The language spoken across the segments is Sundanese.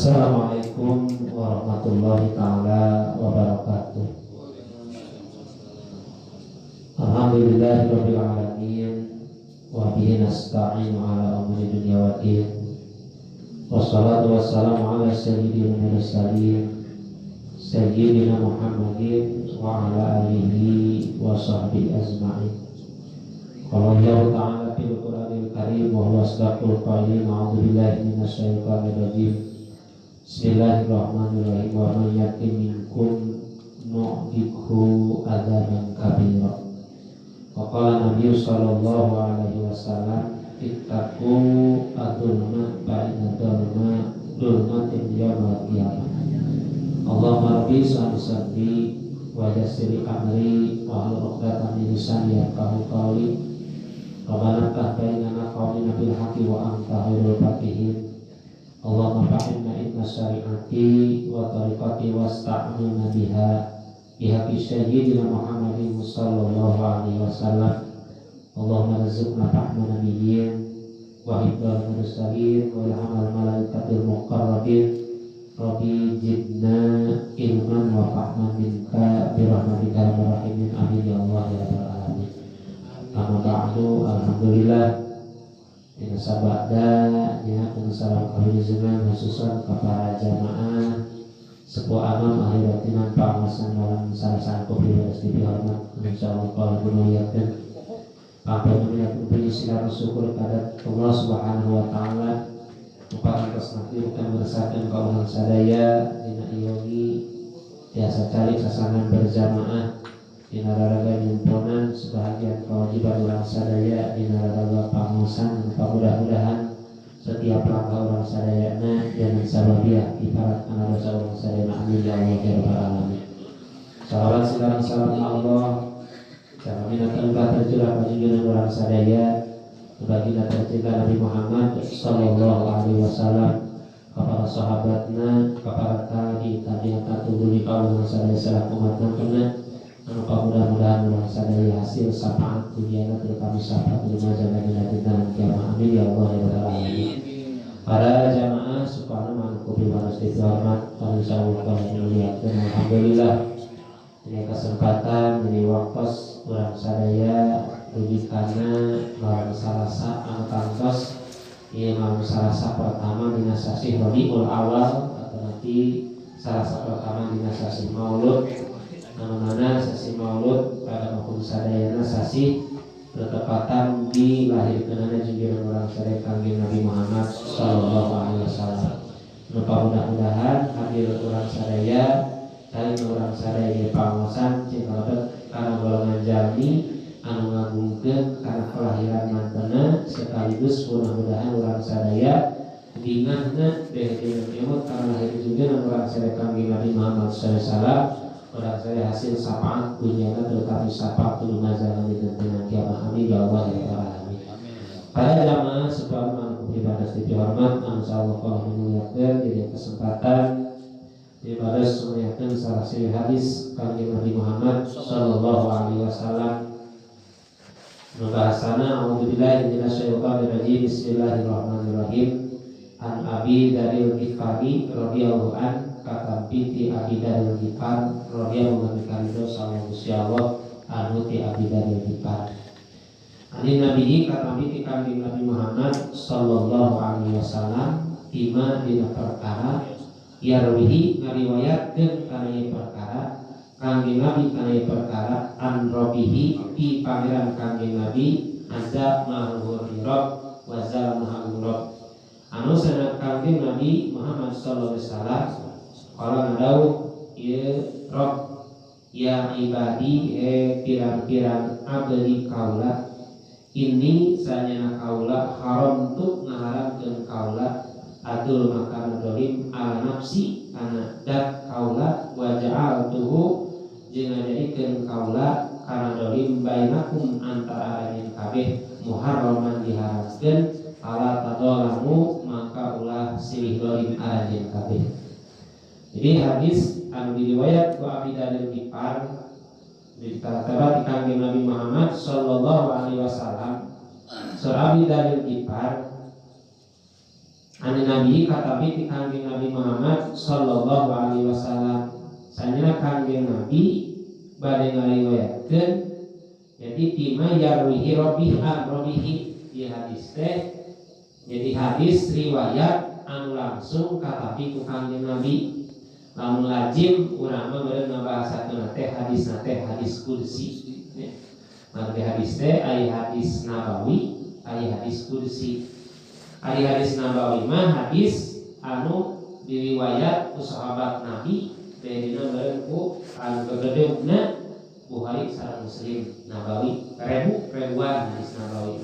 Assalamualaikum warahmatullahi taala wabarakatuh. Alhamdulillahirabbil alamin wa bihi nasta'inu ala umuri dunya waddin. Wassalatu wassalamu ala sayyidil mursalin sayyidina Muhammadin wa ala alihi wa sahbihi ajma'in. Qala Allahu ta'ala fil Qur'anil Karim wa huwa asdaqul qailin. A'udzu billahi minasyaitonir rajim. Bismillahirrahmanirrahim. Wa may ya'ti minkum nu'dikhu adzaban kabira. Wa qala Nabi sallallahu alaihi wasallam, ittaqu adzulma fa inna dzulma dzulmatun yaumal qiyamah. Allahumma rabbi salli wa yassir amri wa hlul 'uqdatam min lisani yafqahu qawli. Rabbana ftah bainana qawlina bil haqqi wa anta khairul fatihin. Allahumma fahimna inna syari'ati wa tariqati wasta'milna biha bihaqqi sayyidina Muhammadin sallallahu alaihi wasallam. Allahumma rzuqna fahma nabiyyin wa hibdal mursalin wa ilhamal malaikatil muqarrabin. Rabbi zidna ilman wa fahman minka bi rahmatika ya arhamar rahimin. Amin ya Allah ya rabbal alamin. Amma ba'du. Alhamdulillah dina sabada nya salam kawilujengan khususan ka para jamaah sepuh amam akhiratinan pangasan dalam sarasaan kopi beres di hormat insyaallah kalau dimuliakeun. Pampeun puji syukur kepada Allah Subhanahu wa taala uparantos nakdirkan meresahkan ka urang sadaya dina ieu biasa calik sasangan berjamaah dina raraga nyumponan sebahagian kewajiban urang sadaya dina raraga pangosan mudah-mudahan setiap langkah urang sadayana jangan sababiah ibarat kana dosa urang sadayana. Amin ya Allah ya rabbal alamin. Salawat silaran salam Allah salamina tengah tercurah pajunjunan urang sadaya baginda tercinta Nabi Muhammad sallallahu alaihi wasallam kepada sahabatna kepada tabi'in tabi'in tuluy ka urang sadaya selaku umat kena anu mudah-mudahan urang sadaya hasil syafaat dunyana terutama syafaat dunya jaga dina dinten kiamat. Amin ya Allah ya rabbal alamin. Para jamaah subhanahu wa ta'ala dihormat insyaallah dimuliakeun. Alhamdulillah ini kesempatan ini waktu urang sadaya dugi kana malam Salasa anu tangtos ieu malam Salasa pertama dina sasih Rabiul Awal atau nanti Salasa pertama dina sasih Maulud. Anu mana sasih Maulud pada maupun sadayana sasih bertepatan di lahirkeunana junjungan urang sadaya Kangjeng Nabi Muhammad sallallahu alaihi wasallam. Lupa mudah-mudahan hadir urang sadaya tadi urang sadaya di pangosan cing kalebet kana golongan jalmi anu ngagungkeun kana kelahiran mantena sekaligus mudah-mudahan urang sadaya bingahna beh dina kiamat kana lahir junjungan urang sadaya Kangjeng Nabi Muhammad sallallahu alaihi wasallam. Urang sadaya hasil syafaat dunyana terutama syafaat dunya dina kiamat. Amin ya Allah ya rabbal alamin. Para jamaah sebab anu ibadah dihormat anu insyaallah kalau dimuliakeun jadi kesempatan ibadah muliakeun salah satu hadis Kangjeng Nabi Muhammad sallallahu alaihi wasallam. Membahasana a'udzubillahi minasyaitonir rajim. Bismillahirrahmanirrahim. An Abi Dzarril Ghifari radhiyallahu an katampi ti Abi Dzarril Ghifar radhiyallahu anhu karido sallallahu anhu ti Abi Dzarril Ghifar. Ani Nabi katampi ti Kangjeng Nabi Muhammad sallallahu alaihi wasallam tima dina perkara yarwihi ngariwayatkeun kana ieu perkara Kangjeng Nabi kana ieu perkara an rabbihi ti pangeran Kangjeng Nabi azza maha rob wa zal maha rob. Anu sanad Kangjeng Nabi Muhammad sallallahu alaihi wasallam qala ngadawuh ieu rob ya ibadi pirang-pirang abdi kaula ini sanyana kaula haram tu ngaharamkeun kaula adul makana dolim ala nafsi kana dat kaula wa ja'altuhu jeung ngajadikeun kaula kana dolim bainakum antara aranjeun kabeh muharraman diharamkeun ala tadolamu maka ulah silih dolim aranjeun kabeh. Jadi hadis anu diriwayat ku Abi Dzarril Ghifar diterima di Kangjeng Nabi Muhammad sallallahu alaihi wasallam. Sur Abi Dzarril Ghifar ani Nabi katapi ti Kangjeng Nabi Muhammad sallallahu alaihi wasallam. Sanyana Kangjeng Nabi bade ngariwayatkeun jadi bima yarwihi rabbih an rabbihi di hadis teh jadi hadis riwayat anu langsung katapi ku Kangjeng Nabi. Lamun lazim urang mah beureun ngabahasakeun teh hadis teh hadis qudsi. Margi hadis teh aya hadis nabawi, aya hadis qudsi. Ari hadis nabawi mah hadis anu diriwayat ku sahabat Nabi bedina bareng ku anu gegedegna Bukhari sareng Muslim nabawi ribuan hadis nabawi.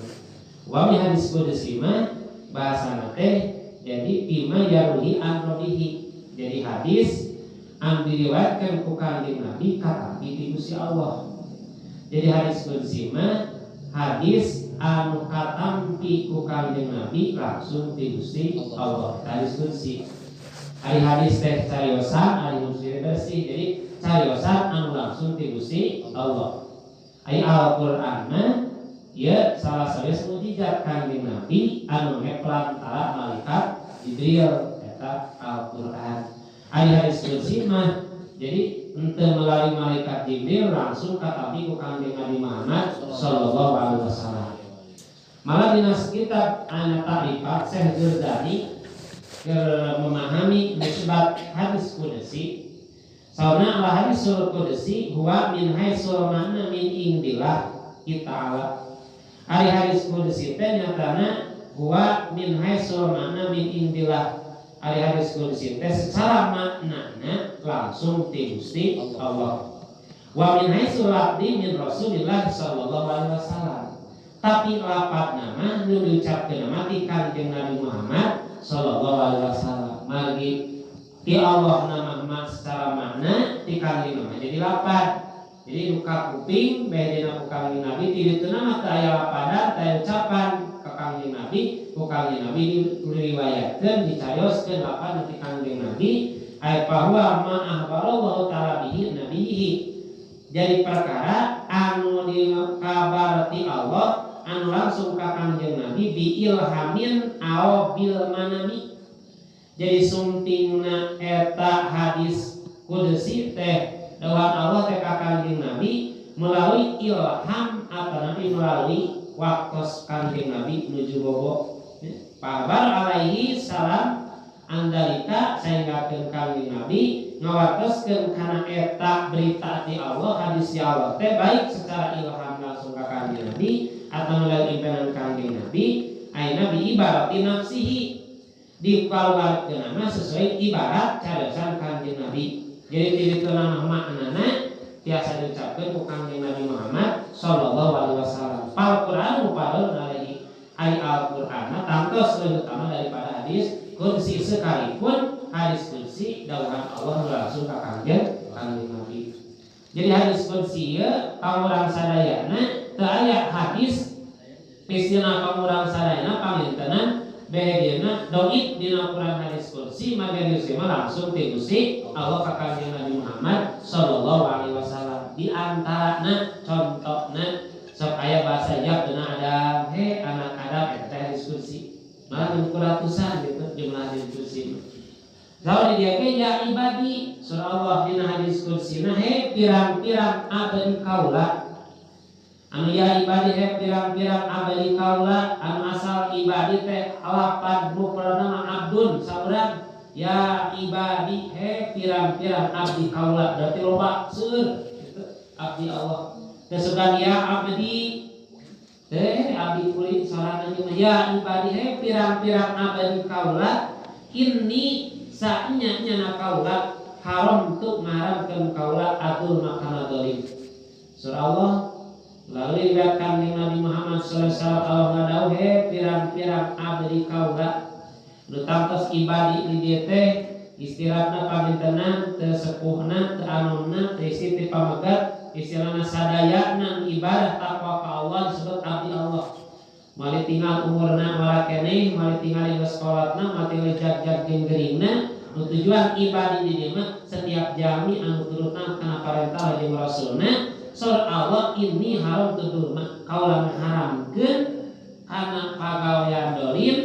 Wami hadis qudsi mah bahasana teh jadi bima yarwihi an rabbihi. Jadi hadis anu diriwayatkeun ku Kangjeng Nabi katampi ti Gusti Allah. Jadi hadis qudsi mah hadis anu katampi ku Kangjeng Nabi langsung ti Gusti Allah. Hadis qudsi. Ari hadis teh cariosan, ari qudsi bersih. Jadi cariosan anu langsung ti Gusti Allah. Ari Al-Qur'an mah ieu salah sawios mukjizat Kangjeng Nabi anu pelantara malaikat Jibril eta Al-Qur'an. Ari hadis qudsi mah jadi ente melalui malaikat Jibril langsung katampi ku Kangjeng Nabi Muhammad sallallahu alaihi wasallam. Malah dina kitab ana ta'rifat Syekh Jurdani memahami nisbat hadis qudsi. Sauna al hadisul qudsi huwa min haitsul makna min indillah ta'ala. Ari hadis qudsi teh nyatana huwa min haitsul makna min indillah. Ari hadis qudsi teh secara maknana langsung ti Gusti Allah. Wa min haitsul lafzi min Rasulillah sallallahu alaihi wasallam. Tapi lapad nama nu diucapkeun mah ti Kangjeng Nabi Muhammad sallallahu alaihi wasallam. Margi ti Allah nama mah secara makna ti Kangjeng Nabi jadi lapad. Jadi nu kapuping bedena ku Kangjeng Nabi ti ditu mah teu aya lapadan, teu aya ucapan ka Kangjeng Nabi, ku Kangjeng Nabi diriwayatkeun dicarioskeun lapad ti Kangjeng Nabi ay bahwa ma akhbarallahu ta'ala bihi nabihi. Jadi perkara anu dikabar ti Allah anu langsung ka Kangjeng Nabi bi ilhamin aw bil manami. Jadi sumpingna eta hadis qudsi teh dawuhan Allah teh ka Kangjeng Nabi melalui ilham atau nabi melalui waktos Kangjeng Nabi nuju bobo. Pabar alaihi salam andalika sahinggakeun Kangjeng Nabi ngawartoskeun kana eta berita ti Allah hadis ya Allah teh baik secara ilham langsung ka Kangjeng Nabi atau melalui impian Kangjeng Nabi ayeuna bi ibarati nafsihi dikaluarkeun mah sesuai ibarat cariosan Kangjeng Nabi. Jadi ti ditu nama maknana tiasa diucapkeun ku Kangjeng Nabi Muhammad sallallahu alaihi wasallam. Al Qur'an mupadon alaihi ai Al-Qur'an tangtos lebih utama daripada hadis qudsi sekalipun hadis qudsi dawuhan Allah langsung ka Kangjeng Nabi. Jadi hadis qudsi ieu pangurang sadayana teu aya hadis pistina pangurang sadayana pangintenan behedina doib dina Quran hadis qudsi maka mah langsung ti Gusti Allah ka Kangjeng Nabi Muhammad sallallahu alaihi wasallam. Di antarana contona sok aya bahasa ya dina Adam he anak Adam eta teh hadis qudsi. Malah ratusan gitu jumlah hadis qudsi. Lalu di dia ge ya ibadi surah Allah dina hadis qudsi nah he pirang-pirang abdi kaula. Anu ya ibadi he pirang-pirang abdi kaula anu asal ibadi teh lapan mufradna mah abdun saurang ya ibadi he pirang-pirang abdi kaula berarti loba seueur gitu abdi Allah. Teh sugan ya abdi teh abdi kulit sorangan mah ya ibadi he pirang-pirang abdi kaula ini saenya nyana kaula haram tu ngaramkeun kaula atul makana zalim. Surah Allah lalu diriwayatkan oleh Nabi Muhammad sallallahu alaihi wasallam Allah ngadawuh he pirang-pirang abdi kaula nu tangtos ibadi di dieu teh istirahatna pangintenan teu sepuhna teu anomna teu istri teu pamegat istilahna sadayana ibadah takwa ka Allah disebut abdi Allah. Mali tinggal umurna marakeneh, mali tinggal geus salatna, mali tinggal jag-jag jeung geuringna, nu tujuan ibadi di dieu mah setiap jami anu turutna kana parentah jeung rasulna. Surah Allah ini haram tudur mah kaula ngaharamkeun kana pagawean dolim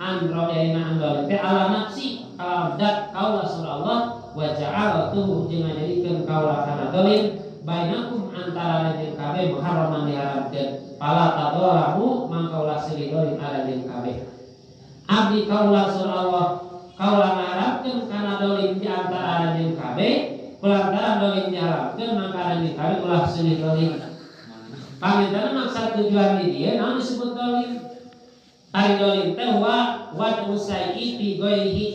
An ro'yaina an dolim teh ala nafsi kalau dat kaula surah Allah wa ja'altuhu jeung ngajadikeun kaula kana dolim bainakum antara jeung kabeh muharraman diharamkeun fala tadzalamu mangka ulah silih dolim aranjeun kabeh. Abdi kaula surah Allah kaula ngaharamkeun kana dolim di antara aranjeun kabeh kulantaran dolim diharamkeun mangka aranjeun kabeh ulah silih dolim. Pangintana maksud tujuan di dieu naon disebut dolim? Ari dolim teh wa wad'u sayyi fi ghairihi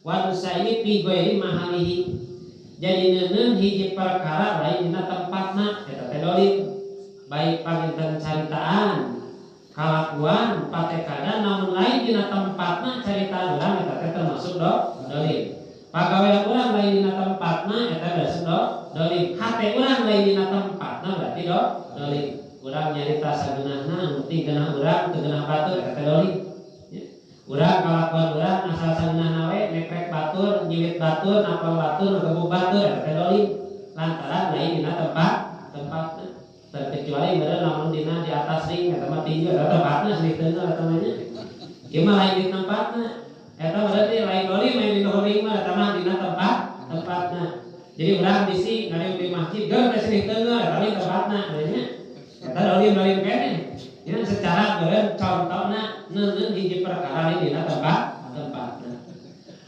wad'u sayyi fi ghairi mahalihi. Jadi neuneu hiji perkara lain dina tempatna eta teh dolim. Baik panginten caritaan kalakuan patekadan namun lain dina tempatna caritaan urang eta teh termasuk dolim. Pagawean urang lain dina tempatna eta termasuk dolim. Hate urang lain dina tempatna berarti dolim. Urang nyarita sageunahna penting geunah urang teu geunah batur eta teh dolim. Urang kalakuan urang asal sageunahna we nekrek batur, nyiwit batur, napal batur, ngegebug batur eta teh dolim. Lantaran lain dina tempatna. Terkecuali meureun lamun dina di atas ring eta mah tinju eta tempatna silih teunggeul eta mah nya. Ieu mah lain di tempatna. Eta berarti lain dolim lain di luhur ring mah eta mah dina tempatna. Jadi urang bisi ngariung di masjid geur teh silih teunggeul eta lain tempatna nya. Eta dolim keneh. Ya secara meureun contona neungeun hiji perkara lain dina tempatna.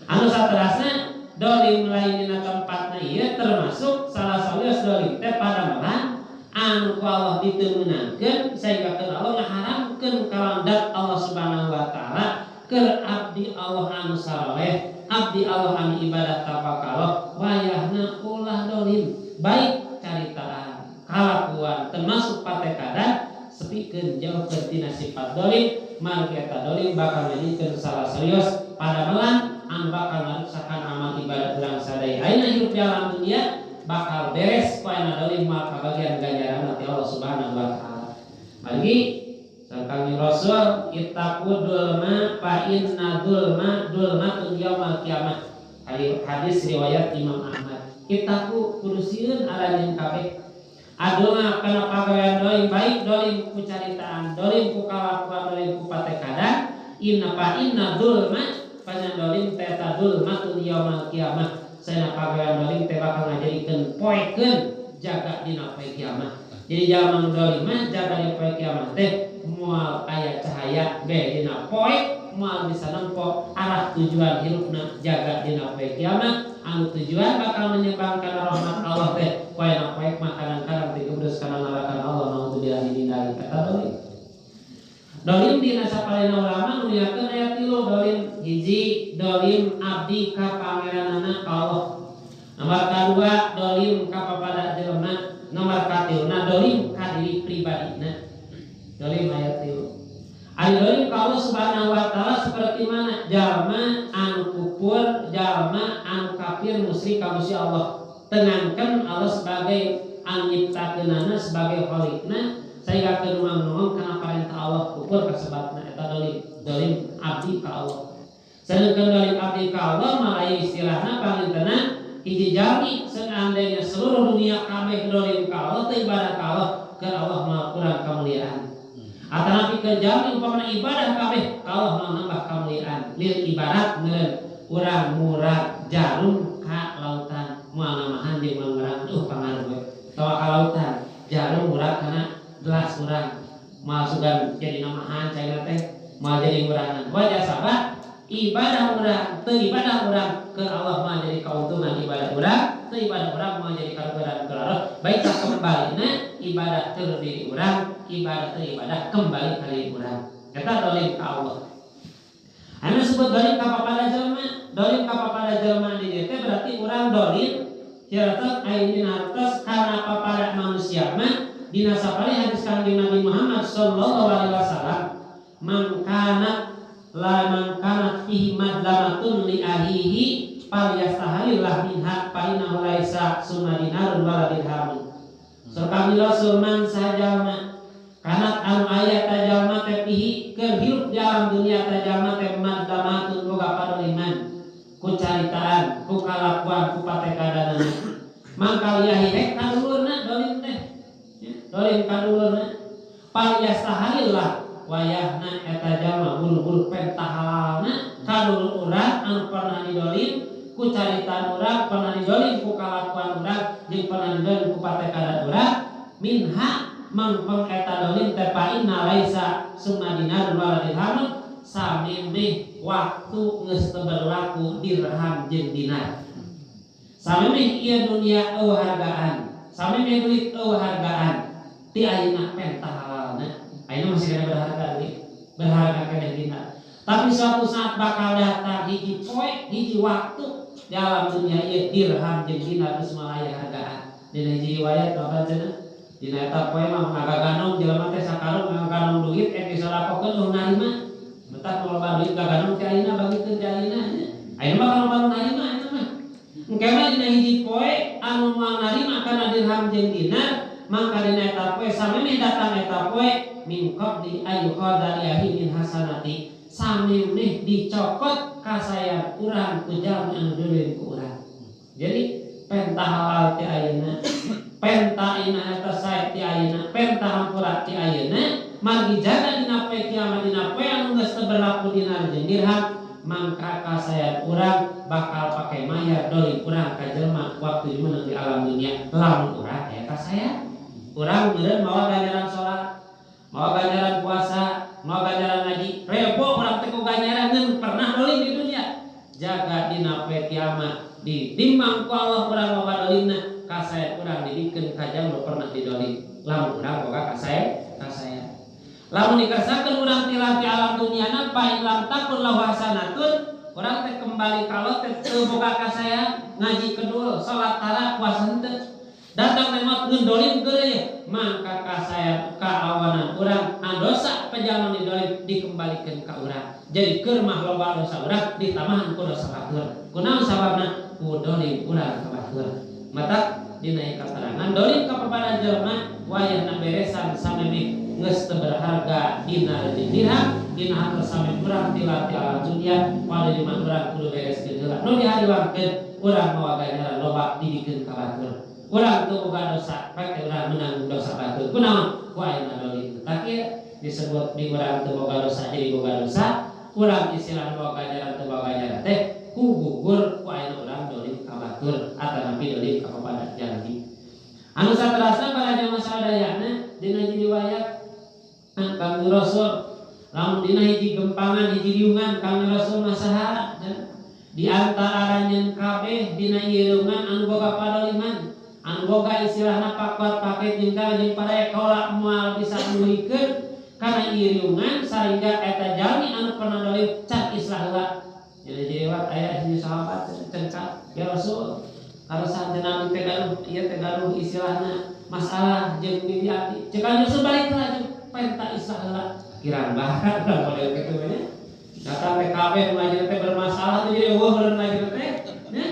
Anu saterasna dolim lain dina tempatna ieu termasuk salah sawios dolim teh padamelan anu ku Allah diteungeunangkeun sehingga keur Allah ngaharamkeun kalandat Allah Subhanahu wa taala keur abdi Allah anu saroleh, abdi Allah anu ibadah tafakallah wayahna ulah dolim baik caritaan kalakuan termasuk patekadan sepikeun jauhkeun tina sifat dolim margi eta dolim bakal nyadikeun salah serius padamelan anu bakal ngaruksakan amal ibadah urang sadaya ayeuna hirup di alam dunia bakal beres ku ayeuna dolim moal kabagian ganjaran ti Allah Subhanahu wa taala. Margi Kangjeng Rasul ittaqu dzulma fa inna dzulma dzulmatun yaumal kiamah. Hadis riwayat Imam Ahmad. Ittaqu kudu sieun aranjeun kabeh. Aduna kana pagawean dolim baik dolim ku caritaan, dolim ku kalakuan, dolim ku patekadan, inna fa inna dzulma panyan dolim teh eta dzulmatun yaumal kiamah. Saena pagawean dolim teh bakal ngajadikeun poekeun jaga dina poe kiamat. Jadi zaman dolim mah jaga dina poe kiamat teh moal aya cahaya be dina poe moal bisa nempo arah tujuan hirupna jaga dina poe kiamat anu tujuan bakal menyebabkan rahmat Allah teh poe na poe mah kadang-kadang digebrus kana neraka Allah naudzubillah min dzalik. Eta dolim. Dolim dina sapalihna ulama nu nyakeun aya tilu dolim. Hiji dolim abdi ka pangeranana ka Allah. Nomor kadua dolim ka papada jelema. Nomor katiluna dolim ka diri pribadina. Dolim ayat tilu. Ari dolim ka Allah Subhanahu wa taala seperti mana? Jalma anu kufur, jalma anu kafir musyrik ka Gusti Allah. Tenangkan Allah sebagai anu nyiptakeunana sebagai khaliqna sehingga kenuang-nuang kana parentah Allah kufur kasebabna eta dolim, dolim abdi ka Allah. Sedangkan dolim abdi ka Allah malah istilahna pangintena hiji jalmi seandainya seluruh dunia kabeh dolim ka Allah teu ibadah ka Allah ke Allah mah kurang kemuliaan. Atanapi ke jalmi umpamana ibadah kabeh ka Allah mah nambah kemuliaan. Lil ibarat meureun urang murag jarum ka lautan moal namahan jeung moal ngurang pangaruh we. Tawa ka lautan jarum murag kana gelas urang moal sugan jadi namahan caina teh moal jadi ngurangan. Wajah sabah ibadah urang teu ibadah urang ke Allah mah jadi keuntungan ibadah urang teu ibadah urang mah jadi karugian ke Allah. Baik tak kembalina ibadah teu diri urang ibadah teu ibadah kembali ka diri urang eta dolim ka Allah. Anu sebut dolim ka papada jelema, dolim ka papada jelema di dieu teh berarti urang dolim cenah aya dina hartos kana papada manusia mah dina sapali hadis Kangjeng Nabi Muhammad sallallahu alaihi wasallam man kana la man kana fihi madlamatun li ahihi falyastahalillah minha fa innahu laisa summa dinarun wala dirhamun. Surkami Rasul man sajalma kanat anu aya tajalma teh fihi keur hirup di alam dunia tajalma teh madlamatun boga padoliman ku caritaan ku kalakuan ku patekadanana mangka liahi rek kadulurna dolim teh dolim kadulurna falyastahalillah Wayahna eta jalma buru-buru penta halalna ka dulur urang anu pernah didolim ku caritaan urang, pernah didolim ku kalakuan urang, jeung pernah didolim ku patekadan urang. Minha mangpeng eta dolim teh fa inna laisa summa dinar wala dirham samemeh waktu geus teu berlaku dirham jeung dinar. Samemeh ieu dunia eueuh hargaan, samemeh duit eueuh hargaan, ti ayeuna penta halalna. Ayeuna masih kena berharga duit, berharga keneh dinar. Tapi suatu saat bakal datang hiji poe, hiji waktu dalam dunia ieu dirham jeung dinar geus moal aya hargaan. Dina hiji riwayat bapak cenah, dina eta poe mah ngagaganong jelema teh sakarung ngagaganong duit ek disodakohkeun eueuh narima. Betah loba duit gaganong ti ayeuna bagikeun ti ayeuna nya. Ayeuna mah kalau baru narima ayeuna mah. Engke mah dina hiji poe anu moal narima kana dirham jeung dinar, mangka dina eta poe samemeh datang eta poe min qabli ayyukhadha liahi min hasanati, samemeh dicokot kasayan urang ku jalmi anu dolim ku urang. Jadi penta halal ti ayeuna, penta ayeuna eta sae ti ayeuna, penta hampura ti ayeuna, margi jaga dina poe kiamat dina poe anu geus teu berlaku dinar jeung dirham, mangka kasayan urang bakal pake mayar dolim urang ka jelema waktu meunang di alam dunia. Lamun urang aya kasayan, urang meureun mawa ganjaran salat, mawa ganjaran puasa, mawa ganjaran ngaji, rebo urang teh ku ganjaran ngan pernah dolim di dunia. Jaga dina poe kiamat ditimbang ku Allah urang mawa dolimna, kasayan urang dibikeun ka jalma pernah didolim. Lamun urang boga kasayan, kasayan. Lamun dikersakakeun urang tilah di alam dunia na fa in lam takun lahu hasanatun, urang teh kembali kalau teh teu boga kasayan, ngaji kedul, salat tara, puasa henteu. Datang nemot ngendolim geureuh, mangka kasayan kaawanan urang dosa pejalma didolim dikembalikeun ka urang. Jadi keur mah loba dosa urang ditambahan ku dosa batur. Kunaon sababna? Ku dolim urang ka batur. Mata dina katerangan dolim ka papada jelema wayahna beresan samemeh geus teu berharga dinar jeung dirham, dina harta samemeh urang tilah ti alam dunia pada di mana urang kudu bereskeun heula. Nu dihariwangkeun urang mawa ganjaran loba dibikeun ka batur. Urang teu boga dosa, pek teh urang menang dosa batur. Kunaon? Ku ayeuna dolim. Tah kieu disebut di urang teu boga dosa jadi boga dosa, urang istilah boga ganjaran teu boga ganjaran teh ku gugur ku ayeuna urang dolim ka batur atanapi dolim ka papada jalmi. Anu saterasna para jamaah sadayana dina hiji riwayat Kangjeng Rasul lamun dina hiji gempangan hiji riungan Kangjeng Rasul masaha di antara ranjeun kabeh dina ieu riungan anu boga padoliman, anu boga istilahna pakuat paket jeung ka jeung paraya kaula moal bisa nuluykeun kana ieu riungan sehingga eta jalmi anu pernah dolim can islah heula. Jadi riwayat aya hiji sahabat cengkak, ya Rasul, karasa nabi teh gaduh ieu teh gaduh istilahna masalah jeung bibi abdi. Cek Kangjeng Rasul balik heula jeung penta islah heula. Kirang bakat urang model kitu we nya. Datang teh kabeh ngaji teh bermasalah teh jadi eueuh meureun ngaji teh nya.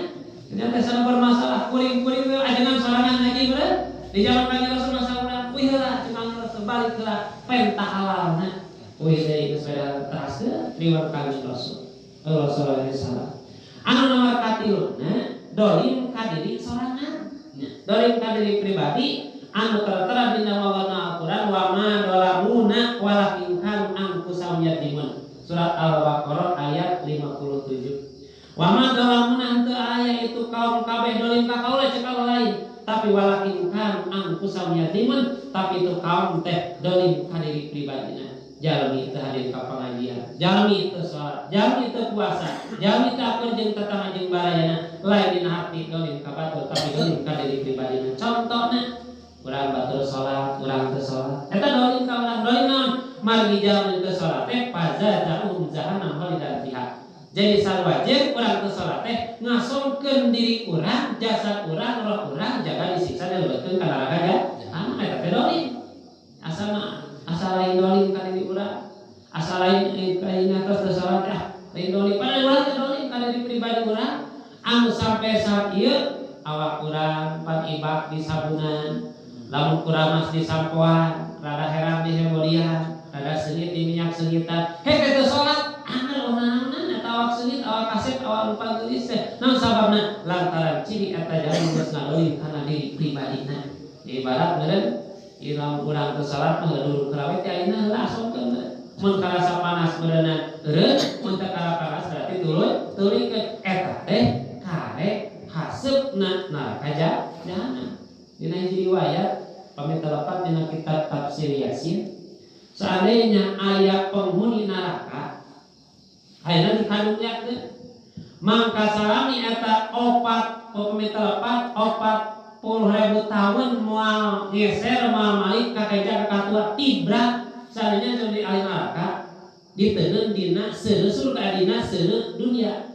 Ternyata sana bermasalah kuring-kuring teh ajengan sorangan ngaji meureun. Di zaman Kangjeng Rasul masalah urang uih heula cek Kangjeng Rasul balik heula penta halalna. Uih deui geus beda teraskeun riwayat Kangjeng Rasul. Rasulullah sallallahu alaihi wasallam. Anu nomor katiluna dolim ka diri sorangan. Dolim ka diri pribadi anu tertera dina wawana Al-Qur'an wa ma dolamuna walakin kanu anfusahum yadlimun. Surat Al-Baqarah ayat 57. Wa ma dolamuna henteu aya itu kaum kabeh dolim ka kaula cek Allah lain, tapi walakin kanu anfusahum yadlimun, tapi itu kaum teh dolim ka diri pribadina. Jalmi teu hadir ka pangajian, jalmi teu salat, jalmi teu puasa, jalmi teu akur jeung tetangga jeung barayana, lain dina hati dolim ka batur tapi dolim ka diri pribadina. Contona urang batur salat, urang teu salat. Eta dolim ka urang, dolim naon? Margi jalmi teu salat teh fazadahum jahannam khalidan fiha. Jadi sarua jeung urang teu salat teh ngasongkeun diri urang, jasad urang, roh urang jaga disiksa dilebetkeun ka neraka jahannam. Eta teh dolim. Asal mah asal lain dolim ka diri urang, asal lain ka atas teu salat teh lain dolim. Padahal urang teh dolim ka diri pribadi urang. Anu sampai saat ieu awak urang pan ibak di sabunan, lamun kuramas di sampoan, rada herang di hemolian, rada seungit di minyak seungitan. Hei teh teu salat, anger onanan eta awak seungit, awak kasep, awak lupa geulis teh. Naon sababna? Lantaran ciri eta jalmi geus ngadolim kana diri pribadina. Ibarat meureun ieu lamun urang teu salat mah dulu kerawet teh ayeuna heula asongkeun meureun. Mun karasa panas beureunan eureun, mun teu karasa panas berarti tuluykeun. Eta teh karek haseupna neraka jahanam. Dina hiji riwayat pami telepat dina kitab tafsir Yasin, seandainya aya penghuni neraka ayeuna dikadunyakeun mangka salami eta opat pami telepat 40.000 tahun moal ngeser moal malik ka keja ka katua tibra. Seandainya jadi ahli neraka diteungeun dina seuneu surga dina seuneu dunia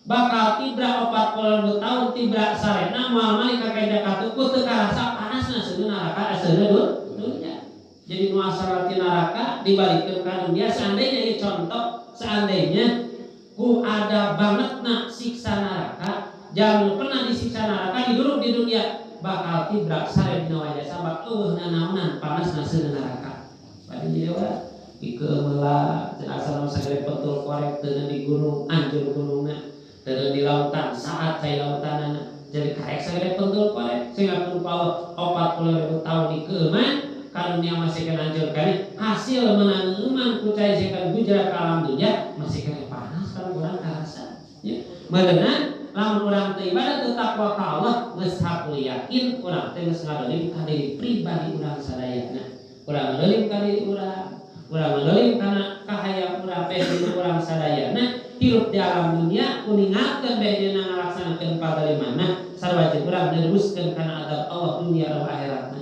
bakal tibra 40.000 tahun tibra sarena moal malik ka keja ka tuku teu karasa panasna seuneu neraka seuneu dunia. Jadi nu asal ti neraka dibalikeun ka dunia. Seandainya ieu contoh, seandainya ku ada bangetna siksa neraka, jangan pernah disiksa neraka diduruk di dunia bakal tibra sare dina wajah sabab eueuh nanaonan panasna seuneu neraka. Bade jadi urang dikeumela cenah asal sagede petul korek teu di gunung anjur gunungna teu di lautan saat cai lautanana jadi karek sagede petul korek sehingga pun Allah 40.000 tahun dikeuman karunia masih kena anjur kene hasil menang iman ku cai sekan gujra ka alam dunia masih kena panas kalau urang karasa ya meureunan lamun urang teu ibadah teu takwa ka Allah geus hakul yakin urang teh geus ngadolim ka diri pribadi urang sadayana. Urang ngadolim ka diri urang, urang ngadolim kana kahayang urang beh diri urang sadayana hirup di alam dunia kuningalkeun beh dina ngalaksanakeun pagalimana sarua jeung urang neruskeun kana azab Allah dunia atau akhiratna.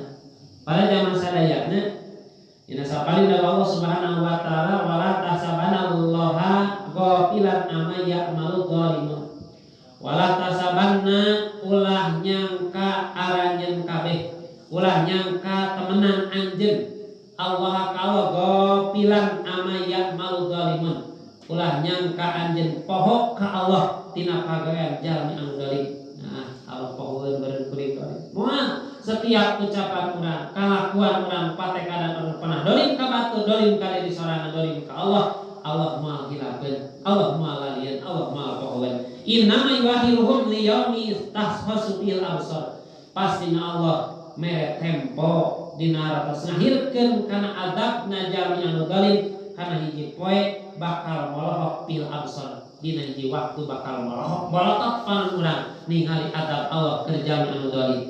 Pada zaman sadayana dina sapalih Allah Subhanahu wa taala wala tahsabanallaha ghafilan amma ya'malu zalimun. Wala tasabanna ulah nyangka aranjeun kabeh, ulah nyangka temenan anjeun Allah ka ghafilan amma ya'malu zalimun. Ulah nyangka anjeun poho ka Allah tina pagawean jalmi anu zalim. Nah, Allah pohoeun beureun kuring zalim. Moal setiap ucapan urang, kalakuan urang, patekadan urang pernah dolim ka batur, dolim ka diri sorangan, dolim ka Allah, Allah moal hilakeun, Allah moal lalieun, Allah moal pohoeun. Innama yuakhiruhum liyaumi tashkhasu fil absar. Pastina Allah mere tempo dina ratos ngahirkeun kana azabna jalmi anu zalim kana hiji poe bakal molohok fil absar. Dina hiji waktu bakal molohok molotot panon urang ningali azab Allah keur jalmi anu zalim.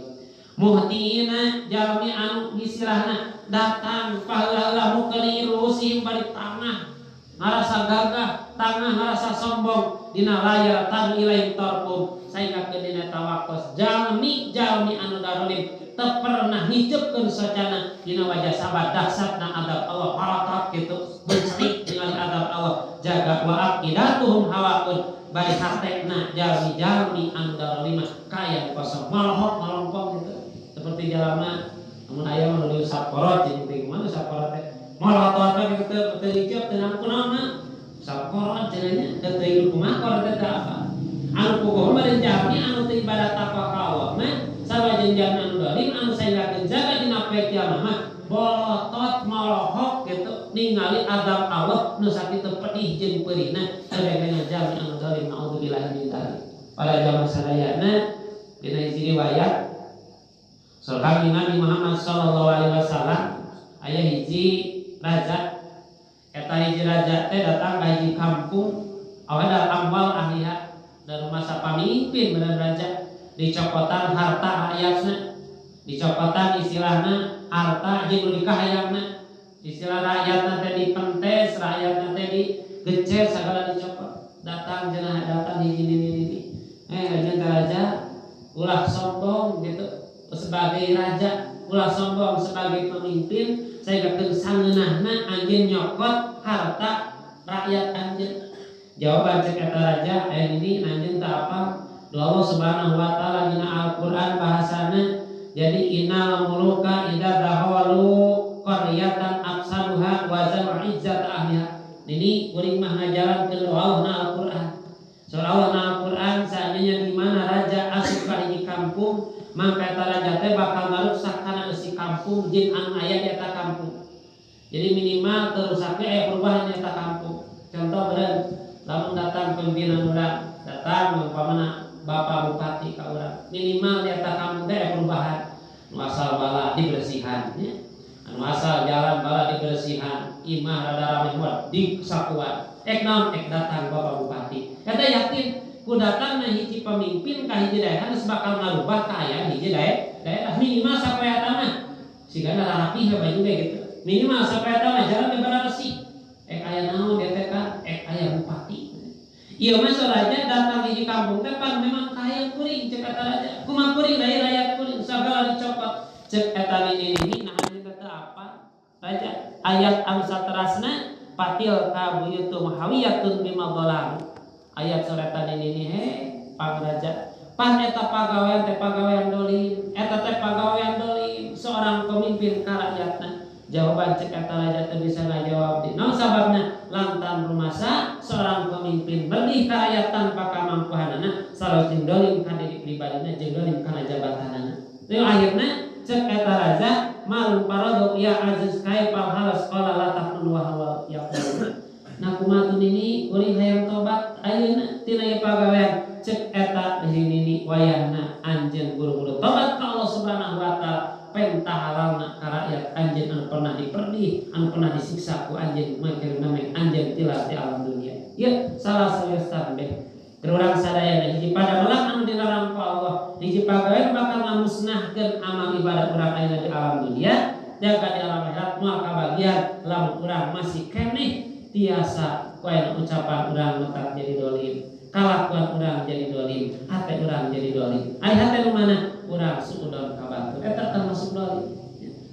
Muhtiina jalmi anu istilahna datang paheula-heula mukeni rusihim bari tangah ngarasa gagah, tangah ngarasa sombong dina layar tanu ilaihim tarqum saengga ke dina tawakos jalmi jalmi anu darolim teu pernah ngicepkeun socana dina wajah sabar dahsyatna azab Allah paratat kitu bencerik ningali azab Allah jaga wa aqidatuhum hawaun bari hatekna jalmi jalmi anu darolim kaya kosong malohok malongkong gitu seperti jalma mun aya mah nu diusap korot jeung teh kumaha usap korot teh molotot teh kitu teu ngiceup teu nangkun naonna usap korot cenah nya teu hirup kumaha korot teh apa anu puguh mah jalmi anu teu ibadah takwa ka Allah mah sarua jeung jalmi anu zalim anu saengga jaga dina poe kiamat mah bolotot molohok gitu ningali azab Allah nu sakitu pedih jeung peurihna sadayana jalmi anu zalim naudzubillahi min dzalik. Pada zaman sadayana dina hiji riwayat Sahabat Nabi Muhammad sallallahu alaihi wasallam aya hiji raja eta hiji raja teh datang ka hiji kampung awada amwal ahliha dan masa pamimpin bener raja dicokotan harta rakyatna dicokotan istilahna harta jeung nu dikahayangna istilah rakyatna teh dipentes rakyatna teh digecer sagala dicokot datang cenah datang hiji nini eh raja ulah sombong gitu sebagai raja ulah sombong sebagai pemimpin saya kata sangeunahna anjeun nyokot harta rakyat anjeun. Jawaban cek eta raja ini anjeun teu apa Allah Subhanahu wa taala dina Al-Qur'an bahasana jadi innal muluka idza dahalu qaryatan afsaduha wa zalu izzat ahliha. Ini kuring mah ngajarankeun Allah na Al-Qur'an. Surah Allah na Al-Qur'an seandainya di mana raja asup ka hiji kampung maka eta raja teh bakal ngarusak kana eusi kampung jeung anu aya di eta kampung. Jadi minimal terusaknya aya perubahan di eta kampung. Contoh beureun lamun datang pimpinan urang, datang umpamana bapak bupati ka urang, minimal di eta kampung teh aya perubahan. Nu asal bala dibersihan nya. Anu asal jalan bala dibersihan. Imah rada rame mah di sakuan. Ek naon ek datang Bapak Bupati. Eta yakin ku datangna hiji pemimpin ka hiji daerah geus bakal ngarubah kaayaan hiji daerah minimal sapoe eta mah. Sigana rarapih we baju ge gitu. Minimal sapoe eta mah jalan ge bararesi. Ek aya naon ge teh kan ek aya bupati. Ieu mah raja datang hiji kampung teh pan memang kahayang kuring cek eta raja. Kumaha kuring raya kuring sagala dicopot cek eta nini-nini nah anjeun teh apa? Raja ayat anu saterasna patil ka buyutum hawiyatun bima dhalam. Ayat suratan nini he pangraja pan eta pagawean teh pagawean dolim, eta teh pagawean dolim seorang pemimpin ka rakyatna. Jawaban cek eta raja teu bisa ngajawab di. Naon sababna? Lantaran rumasa seorang pemimpin berdih ka rakyat tanpa kamampuanana, salalu jeung dolim ka diri pribadina jeung dolim kana jabatanana. Teu akhirna cek eta raja malu paradok ya aziz kaifal halas qala la taqul wa huwa yaqul. Nah kumaha tun ini kuring hayang tobat ayeuna tina ieu pagawean cek eta nini wayahna anjeun buru-buru tobat ka Allah Subhanahu wa taala penta halalna ka rakyat anjeun anu pernah diperdih anu pernah disiksa ku anjeun mangkir memeng anjeun tilas di alam dunia. Ieu salah sawios tambeh urang sadayana hiji padamelan anu dilarang ku Allah hiji pagawean bakal ngamusnahkeun amal ibadah urang ayeuna di alam dunia dan di alam akhirat moal kabagian lamun urang masih keneh tiasa ku aya ucapan urang mentak jadi dolim, kalakuan urang jadi dolim, hate urang jadi dolim. Ai hate nu mana? Urang suudon ka batur. Eta termasuk dolim.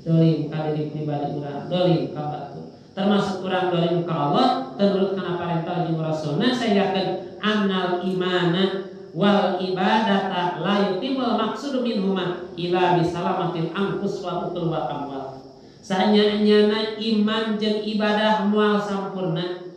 Dolim ka diri pribadi urang, dolim ka batur. Termasuk urang dolim ka Allah, tenurut kana parentah jeung Rasulna. Saya yakin annal imana wal ibadata la yutimul maqsudu minhuma ila bisalamatil anfus wal uqul wal amwal. Sanyanyana iman jeung ibadah moal sampurna.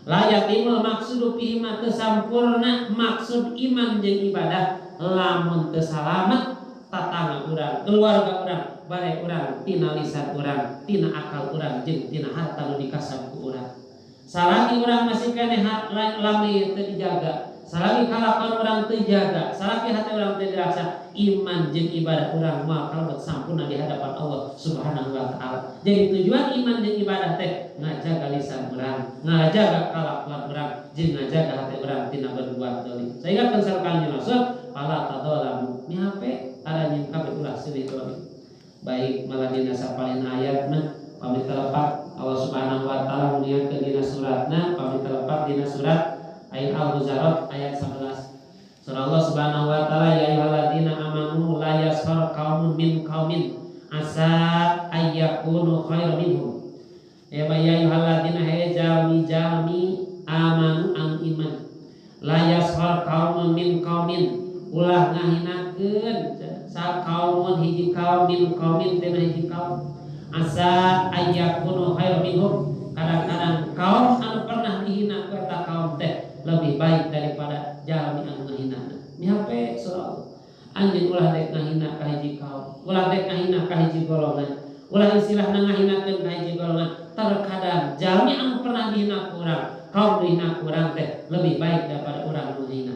La yatimul maqsudu fihi ma teu sampurna maksud iman jeung ibadah lamun teu salamet tatangga urang, keluarga urang, balai urang, tina lisan urang, tina akal urang jeung tina harta nu dikasab ku urang. Salagi urang masih keneh lami teu dijaga, salagi kalakuan urang teu dijaga, salagi hati urang teu diraksa, iman jeung ibadah urang moal kalebet sampurna di hadapan Allah Subhanahu wa taala. Jadi tujuan iman jeung ibadah teh ngajaga lisan urang, ngajaga kalakuan urang, jeung ngajaga hati urang tina berbuat dolim. Sehingga kan Kanjeng Rasul fala tadzalamu mihape aranjeun kabeh ulah silih dolim. Baik malah dina sapalin ayat mah pamit telepat Allah Subhanahu wa taala muniakeun dina suratna pamit telepat dina surat ayat Al-Hujurat ayat 11. Surah Allah Subhanahu wa taala ya ayyuhalladzina amanu la yaskhar qaumun min qaumin asa ayyakunu khairan minhum. Ya ayyuhalladzina hay jalmi jalmi amanu an iman la yaskhar qaumun min qaumin ulah ngahinakeun sa kaumun hiji kaum min qaumin tina hiji kaum asa ayyakunu khairan minhum. Kadang-kadang kaum anu pernah dihina ku eta kaum teh lebih baik daripada jalmi anu ngahina. Mihape surah Allah. Anjeun ulah dek ngahina ka hiji kaum, ulah dek ngahina ka hiji golongan, ulah istilahna ngahinakeun ka hiji golongan. Terkadang jalmi anu pernah dihina ku urang, kaum dihina ku urang teh lebih baik daripada urang nu ngahina.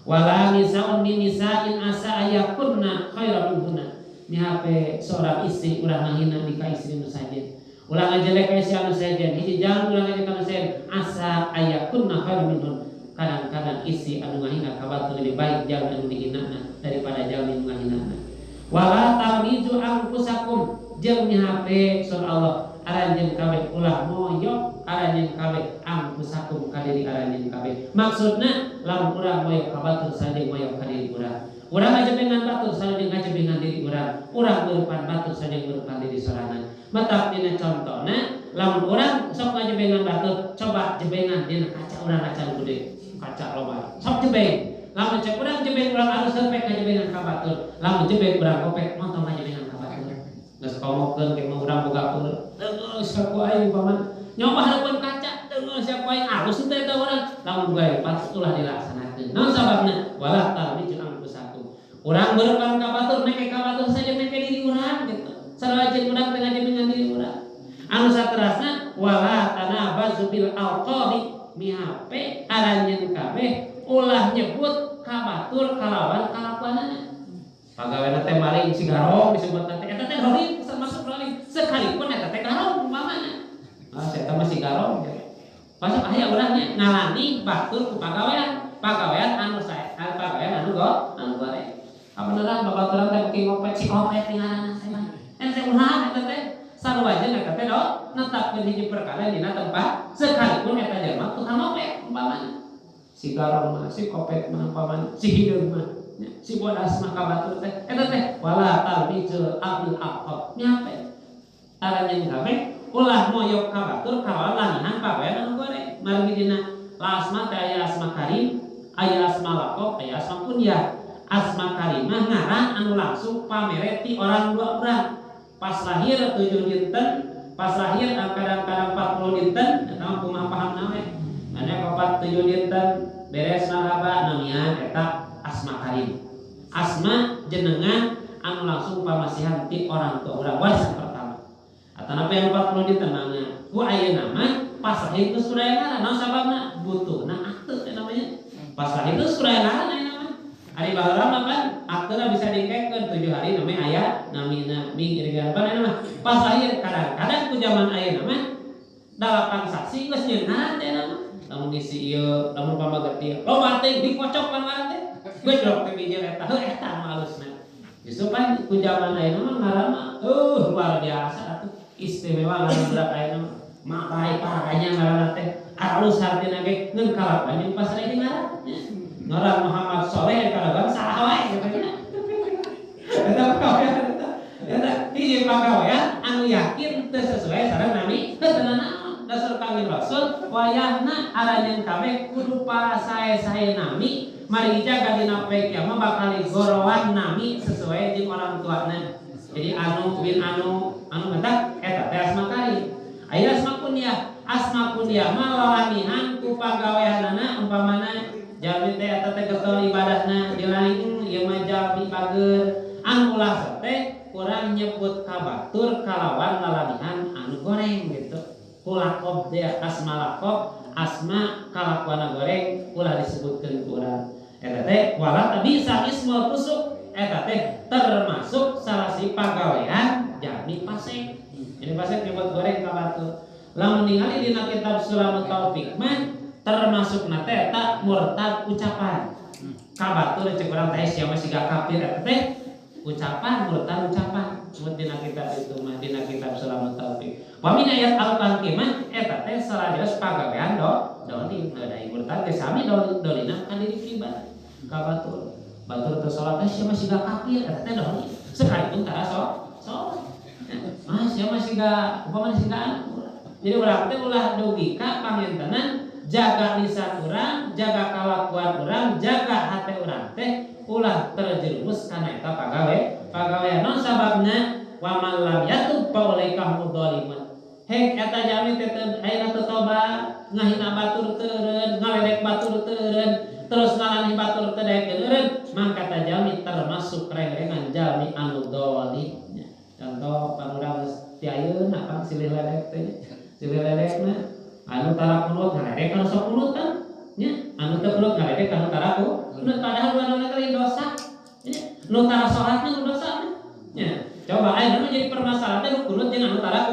Wala nisaun min nisa'in asa ayakunna khairan minhunna. Mihape seorang istri ulah ngahina di ka istri nu sajen. Ulah ngajelek ka istri anu sejen, hiji jalmi ulah ngajelek ka nu sejen, asa ayakunna khairan minhun. Kadang-kadang istri anu ngahina ka batur lebih baik jalmi anu dihinana daripada jalmi nu ngahinana. Wala talmizu anfusakum jeung mihape surah Allah aranjeun kabeh ulah moyok aranjeun kabeh anfusakum ka diri aranjeun kabeh. Maksudna lamun urang moyok ka batur sareng moyok ka diri urang. Urang ngajebengan batur sareng ngajebengan diri urang. Urang beurepan batur sareng beurepan diri sorangan. Matak dina contona lamun urang sok ngajebengan batur coba jebengan dina kaca urang kaca gede kaca loba sok jebeng. Lamun cek urang jebeng urang alus sampe ngajebengan ka batur. Lamun jebeng urang kopek montong ngajebengan ka batur. Geus komokeun ke mah urang boga peuleuh. Teunggeus ku aing paman. Nyoba hareupeun kaca teunggeus ku aing alus teh eta urang. Lamun boga patut ulah dilaksanakeun. Naon sababna? Wala talmizu anfusakum. Urang beurepan ka batur meke ka batur saja meke diri urang gitu. Sarua jeung urang teh ngajebengan diri urang. Anu saterasna wala tanabazu bil alqabi mihape aranjeun kabeh ulah nyebut ka batur kalawan kalakuanana. Pagawena teh maling si garong disebut teh eta teh dolim termasuk dolim sekalipun eta teh garong umpamana. Ah Eta mah si garong gitu. Pas aya urang nya ngalani batur ku pagawean, pagawean anu sae, pagawean anu go, anu goreng. Kabeneran babaturan teh beuki ngopet si kopet ngaranna teh mah. Ente ulah eta teh sarua jeung eta teh do netapkeun hiji perkara dina tempat sekalipun eta jelema tukang ngopet umpamana. Si garong mah, si kopet mah umpamana, si hideung mah, si bodas mah ka batur teh. Eta teh wala talmizul abdul aqab. Nyape. Aranjeun kabeh ulah moyok ka batur kalawan lanihan pagawean anu goreng. Margi dina asma teh aya asma karim, aya asma laqab, aya asma kunyah. Asma karimah ngaran anu langsung pamere ti orang dua urang. Pas lahir 7 dinten, pas lahir kadang-kadang 40 dinten, eta mah kumaha pahamna we. Mane 47 dinten beres marhaba namian eta asma karim. Asma jenengan anu langsung pamasihan ti orang tua urang warisan pertama. Atanapi anu 40 dinten mangga ku ayeuna mah pas lahir geus kudu aya ngaran. Naon sababna? Butuhna akte teh namanya. Pas lahir geus kudu aya ngaran ayeuna mah. Ari baheula mah kan aktena bisa dikekeun 7 hari namanya aya namina ming irigan apa ayeuna mah. Pas lahir kadang-kadang ku zaman ayeuna mah 8 saksi geus nyeun ngaran teh mah. Lamun ngisi ieu, lamun pamaget ieu, loba teh dikocok ngaran teh. Gejrok teh bijil eta, heuh eta mah alusna. Justru pan ku zaman ayeuna mah ngaran mah luar biasa atuh. Istimewa ngaran budak ayeuna mah. Mak bae parahnya ngaran teh. Alus hartina ge ngeun kalakuan jeung pas lain ngaran. Ngaran Muhammad Soleh kalakuan salah wae gitu nya. Eta pagawean eta. Eta hiji pagawean anu yakin teu sesuai sareng nami heuh teu nanaon. Dasar Kangjeng Rasul wayahna aranjeun kabeh kudu parasae-sae nami mari jaga dina poe kiamat bakal digorowan nami sesuai jeung orang tuana. Jadi anu bin anu anu eta eta teh asma karim. Aya asma kunyah, asma kunyah mah lalanihan ku pagaweanana umpamana jalmi teh eta teh getol ibadahna dilain ieu mah jalmi bager anu ulah teh kurang nyebut ka batur kalawan lalanihan anu goreng gitu. Kulakob teh asma lakob, asma kalakuana goreng ulah disebutkeun ku urang. Eta teh wala bisa ismul fusuk eta teh termasuk salah si pagawean jalmi fasik. Jadi fasik nyebut goreng ka batur. Lamun ningali dina kitab Sulamut Taufik mah termasuk na teh eta murtad ucapan. Ka batur cek urang teh sia mah siga kafir eta teh ucapan murtad ucapan. Mun dina kitab itu mah dina kitab Sulamut Taufik. Wa min ayat al-Qur'an mah eta teh salajos pagawean dolim da murtad teh sami dolina kan diri pribadi ka batur. Batur teu salat teh sia mah siga kafir eta teh dolim. Sekalipun tara salat. Mah sia mah siga upamana siga anu. Jadi urang teh ulah dugi ka pangintenan jaga lisan urang, jaga kalakuan urang, jaga hate urang teh ulah terjerumus kana eta pagawe. Pagawean naon sababna? Wa man lam yatub fa ulaika humud dzalimun. Hek eta jalmi teh ayeuna teu tobat, ngahina batur teu eureun, ngaledek batur teu eureun, terus ngalani batur teu daekeun eureun, mangka eta jalmi termasuk reng-rengan jalmi anu zalim. Contoh pan urang geus ti ayeuna pan silih ledek teh. Silih ledekna anu tara kunut ngaledek anu sok kunut kan nya, anu teu kunut ngaledek anu tara kunut padahal dua-duana teh dosa. Nya, nu tara salatna nu dosa nya. Coba ayeuna mah jadi permasalahan teh nu kunut jeung anu tara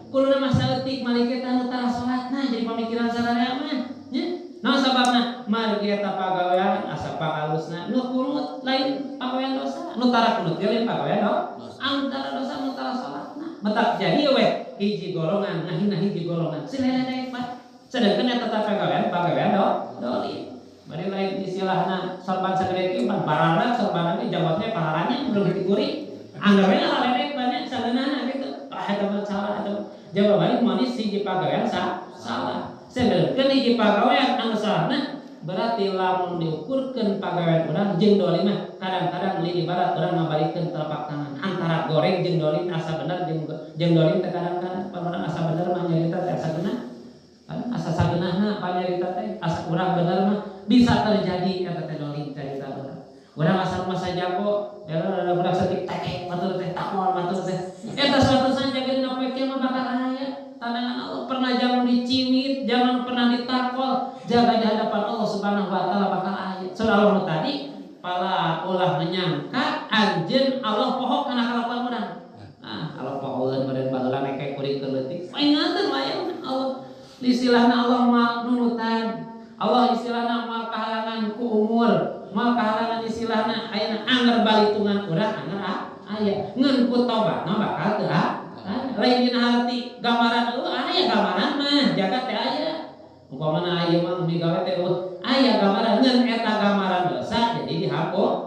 kuluna mah saeutik malik eta anu tara salatna jadi pamikiran sararea mah nya. Naon sababna? Margi eta pagawean asa pangalusna nu kunut lain pagawean dosa, nu tara kunut ge lain pagawean dosa. Anu tara dosa nu tara salatna. Matak jadi we hiji golongan ngahina hiji golongan silih Pak. Sedangkan eta teh pagawean pagawean dolim. Bari lain istilahna sorban sagede kieu pan parana sorbanna ge jawabnya pahalanya belum dikuri. Anggap we ngaledek banyak sageunana gitu. Ah eta mah salah eta. Jawabannya manis hiji pagawean salah. Sedangkan hiji pagawean anu salahna berarti lamun diukurkeun pagawean urang jeung dolim mah kadang-kadang li ibarat urang ngabalikeun telapak tangan antara goreng jeung dolim asa bener jeung dolim teh kadang-kadang pan urang asa bener mah nyarita teh asa geunah. Asa sageunahna panyarita teh asa urang bener mah bisa terjadi eta teh dolim carita urang. Urang asal masa jago, ya ada budak setik tekek batur teh takol batur teh. Eta suatu saat jaga dina poe kieu mah bakal aya tandangan Allah pernah jangan diciwit, jangan pernah ditakol, jaga di hadapan Allah Subhanahu wa taala bakal aya. Surah Allah tadi pala ulah menyangka anjeun Allah poho kana kalakuan urang. Ah, Allah pohoeun meureun baheula meke kuring keur leutik. Paingateun wayahna Allah. ku umur moal kahalangan istilahna ayeuna anger balitungan urang anger aya ngan ku tobatna bakal teu lain dina harti gambaran eueuh aya gambaran mah jaga teh aya umpamana aya mah migawe teh eueuh aya gambaran ngan eta gambaran dosa jadi dihampura.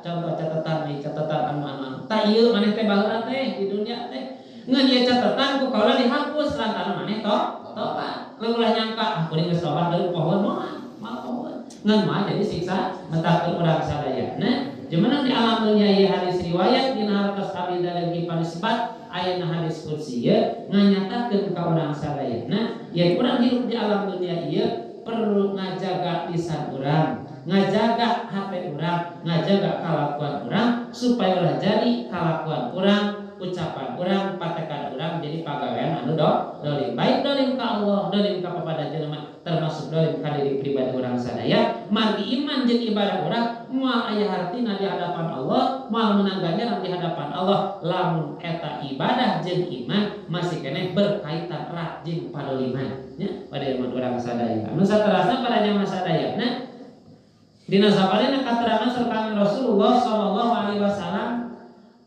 Contoh catatan nih, catatan anu anu anu tah ieu maneh teh baheula teh di dunia teh ngan ieu catatan ku kaula dihapus lantaran maneh tobat. Ulah nyangka ah kuring geus tobat deui pohoan moal moal pohoan ngan mah jadi siksa metakeun urang sadayana. Jemenang di alam dunia ieu hadis riwayat dina hartos Abi Dzar Ghifari ayeuna hadis qudsi ieu nganyatakeun ka urang sadayana yen urang hidup di alam dunia ieu perlu ngajaga lisan urang, ngajaga hati urang, ngajaga kalakuan urang supaya ulah jadi kalakuan urang, ucapan urang, patekan urang jadi pagawean anu dolim. Baik dolim ka Allah, dolim ka kepada jelema, termasuk dolim ka diri pribadi urang sadaya. Margi iman jeung ibadah urang moal aya hartina di hadapan Allah, moal menang ganjaran di hadapan Allah lamun eta ibadah jeung iman masih keneh berkaitan erat jeung padoliman nya pada iman urang sadaya. Anu saterasna pada jamaah sadaya. Nah, dina sapalihna katerangan sareng Rasulullah sallallahu alaihi wasallam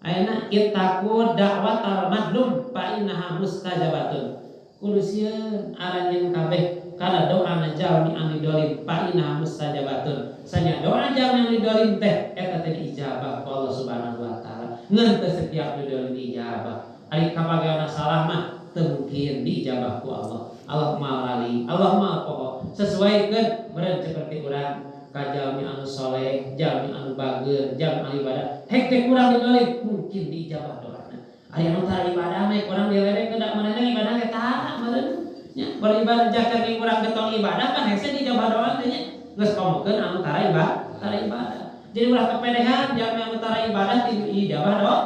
ayeuna ittaqu da'watal madlum fa innaha mustajabatun. Kudu sieun aranjeun kabeh kana doa jalmi anu dolim fa innaha mustajabatun. Sanya doa jalmi anu dolim teh eta teh diijabah ku Allah Subhanahu wa taala. Ngan teu setiap nu dolim diijabah. Ari kapagawean salah mah teu mungkin diijabah ku Allah. Allah maha lali, Allah maha poho. Sesuaikeun meureun seperti urang ka jalmi anu soleh, jalmi anu bager, jalmi anu ibadah. Hek teh kurang didolim, mungkin diijabah doana. Aya nu tara ibadah mah kurang dilerek ke manehna ibadah teh tara meureun. Nya, beribadah jaket jeung urang getong ibadah kan hese diijabah doa teh nya. Geus komokeun anu tara ibadah, tara ibadah. Jadi ulah kepedehan jalmi anu tara ibadah diijabah doa.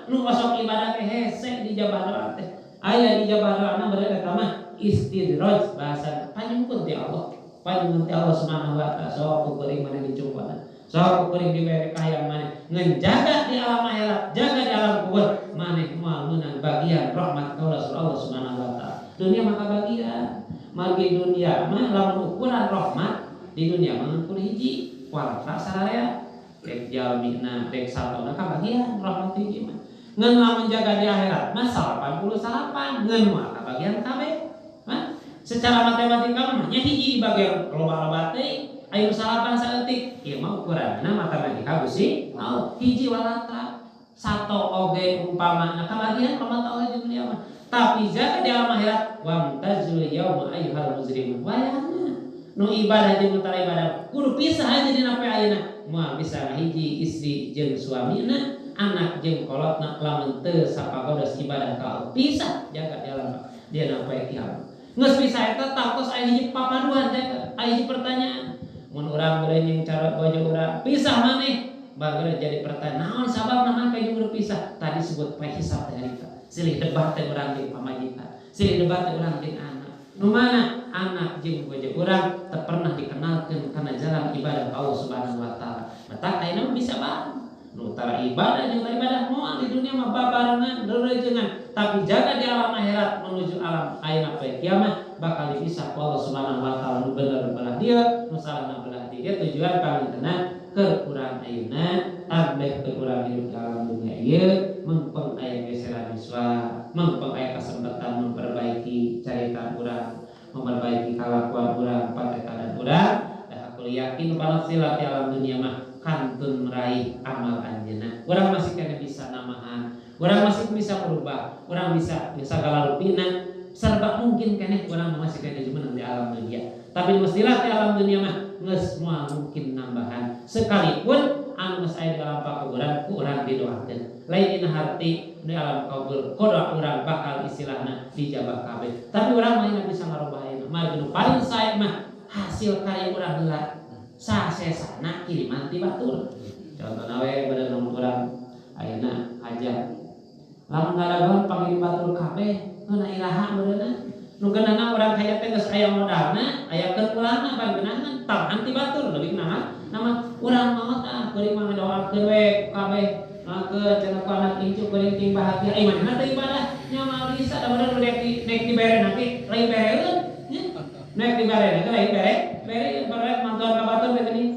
Nu osok ibadah teh hese diijabah doa teh. Aya diijabah doana meureun eta mah istidraj bahasa panyungkun ti Allah. Panyungkun ti Allah Subhanahu wa taala sok kuring maneh dicumponan. Sok kuring dibere kahayang maneh ngan jaga di alam akhirat, jaga di alam kubur maneh moal meunang bagian rahmat kaula Allah Subhanahu wa taala. Dunia maka bagian. Margi dunia mah lamun ukuran rahmat di dunia mah ukur hiji walatra sararea rek jalmina rek satona kabagian rahmat hiji mah. Ngan lamun jaga di akhirat mah 89 ngan moal kabagian kabeh. Mah secara matematika mah nya hiji di bagian loba-loba teh ayo salapan saeutik ieu mah ukuranna matematika Gusti Allah hiji walatra sato oge umpamana kabagian rahmat Allah di dunia mah. Tapi jaga di alam akhirat wamtazul yauma ayyuhal mujrimun wayahna nu ibadah jeung nu tara ibadah kudu pisah aja dina poe ayeuna moal bisa ngahiji istri jeung suamina anak jeung kolotna lamun teu sapagodos ibadah ka Allah pisah jaga di alam dina poe kiamat. Geus pisah eta tangtos aya hiji papaduan jaga aya hiji pertanyaan mun urang beureun cara bojo urang pisah maneh bageura jadi pertanyaan naon sababna make jeung pisah tadi sebut poe hisab teh harita silih debat teh urang jeung pamajikan silih debat teh urang jeung anak nu mana anak jeung bojo urang teu pernah dikenalkeun kana jalan ibadah Allah Subhanahu wa taala matak ayeuna bisa bareng nu tara ibadah jeung tara ibadah moal di dunia mah babarengan rerejengan tapi jaga di alam akhirat menuju alam ayeuna poe kiamat bakal dipisah ku Allah Subhanahu wa taala nu bener belah dieu nu salahna belah dieu. Tujuan pangintenna keur urang ayeuna tambah keur urang hidup di alam dunia ieu mengpeng aya geseran siswa mengpeng aya kesempatan memperbaiki carita urang memperbaiki kalakuan urang patekadan urang dah aku yakin panasilat di alam dunia mah kantun meraih amal anjeunna. Urang masih kena bisa namahan, urang masih bisa merubah, urang bisa segala rupina serba mungkin keneh urang masih kena jumeneng di alam dunia. Tapi mestilah di alam dunia mah geus moal mungkin nambahan sekalipun anu geus aya di alam pakuburan ku urang didoakeun. Lain dina harti di alam kubur kodoa urang bakal istilahna dijabah kabeh. Tapi urang mah bisa ngarubah ayeuna. Margi nu paling sae mah hasil karya urang heula sasesana kiriman ti batur. Contohna we bade lamun urang ayeuna hajat. Lamun ngadagoan pangirim batur kabeh heuna iraha meureunna. Nu geunahna urang hajat teh geus aya modalna, aya keur pulangna pan geunahan tambahan ti batur leuwih nama nama urang maot ah kuring mah ngadoakeun we kabeh doakeun cenah ku anak incu kuring ting bahagia. Ai manehna teh ibadah nya mah bisa da bener rek nek dibere nanti lain bereun nya. Nek dibere nanti lain bere bere barek mantuan ka batur teh geuning.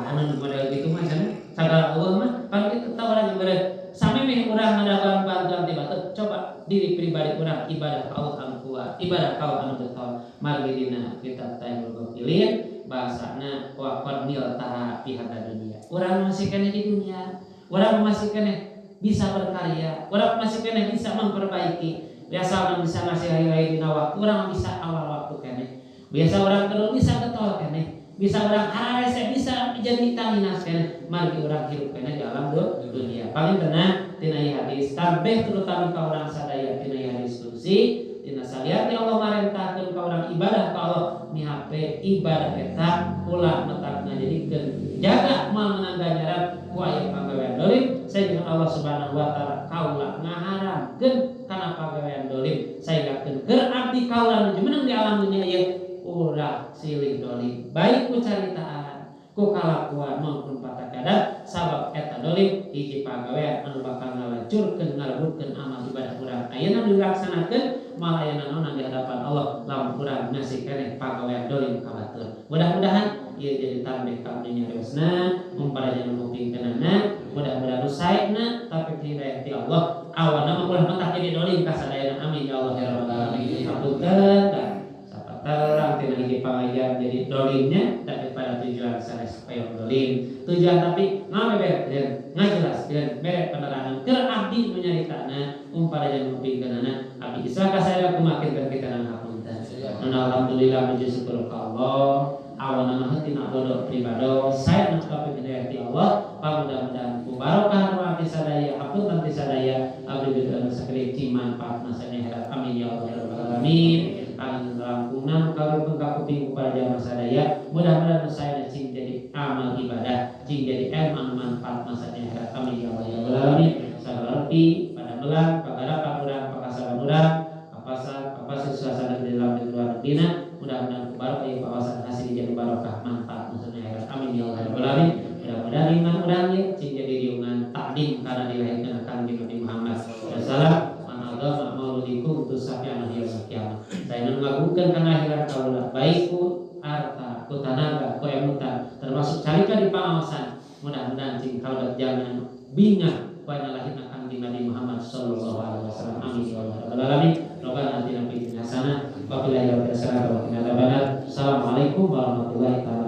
Anu model gitu mah cenah sagala eueuh mah pan kitu tah urang beureut samemeh urang ngadagoan bantuan ti batur coba diri pribadi urang ibadah ka Allah anu kuat ibadah ka Allah anu getol margi dina kitab Taimul Ghafilin bahasana wa qad niltaha fi hadzal dunya urang masih keneh di dunia urang masih keneh bisa berkarya urang masih keneh bisa memperbaiki biasa urang bisa ngasih hari-hari dina waktu urang bisa awal waktu keneh biasa urang kedul bisa getol keneh bisa orang hararese bisa jadi tanginas keneh margi urang hirup keneh di alam dunia paling tenang tina ieu hadis tambeh terutama ka urang sadaya tina ieu hadis qudsi tina salian ti Allah marentahkeun ka urang ibadah ka Allah mihape ibadah eta ulah metak ngajadikeun jaga moal meunang ganjaran ku aya pagawean dolim sehingga Allah Subhanahu wa taala kaula ngaharamkeun kana pagawean dolim saenggakeun keur abdi kaula nu meunang di alam dunia ieu ulah silih dolim baik ku caritaan ku kalakuan maupun patakadan sabab eta dolim hiji pagawean anu bakal ngalancurkeun ngarebutkeun amal ibadah urang ayeuna dilaksanakeun moal aya nanaonan di hadapan Allah lamun urang masih keneh pagawean dolim ka batur mudah-mudahan ieu jadi tambeh ka abdi nyariosna umparajan ngupingkeunana mudah-mudahan nu saena tapi hidayah ti Allah awana mah ulah matak jadi dolim ka sadayana amin ya Allah ya rabbal alamin hapunten terang tina hiji pangajian jadi dolimnya daripada tujuan sanes hoyong dolim tujuan tapi ngabeberkeun ngajelaskeun mere penerangan keur abdi nu nyaritana umparajan ngupingkeunana abdi isra ka sadaya kumakinkeun kita hapunten. Alhamdulillah puji syukur ka Allah awana mah tina bodoh pribado saya nu tapi hidayah ti Allah pamudah-mudahan ku barokah nu abdi sadaya hapunten ti sadaya abdi beuteung sakedik manfaat masanya akhirat amin ya Allah ya rabbal alamin. Amin langkungna kalungkeun ka kuping ku para jamaah sadaya mudah-mudahan nu saena cing jadi amal ibadah cing jadi ilmu anu manfaat masanya akhirat amin ya Allah ya rabbal alamin. Sabarti pada melang pagarapan urang pakasaban urang kapasar kapasir suasana di dalam dan luar negeri mudah-mudahan ku barokah ieu kawasan hasil jadi barokah manfaat masanya akhirat amin ya Allah ya rabbal alamin. Mudah-mudahan iman urang ieu cing jadi riungan takdim kana dilahirkeun Kanjeng Nabi Muhammad sallallahu alaihi wasallam manadama maulidikum tusafi'an yaumil kiamah. Saya mengagungkan kana akhirat kaula baik ku harta ku tanaga ku emutan termasuk carita di pangaosan mudah-mudahan cing kaula jangan bingah ku aya lahirna Kanjeng Nabi Muhammad sallallahu alaihi wasallam amin ya rabbal alamin. Rabbana atina fid dunya hasanah wa fil akhirati hasanah wa qina adzabannar. Assalamualaikum warahmatullahi taala.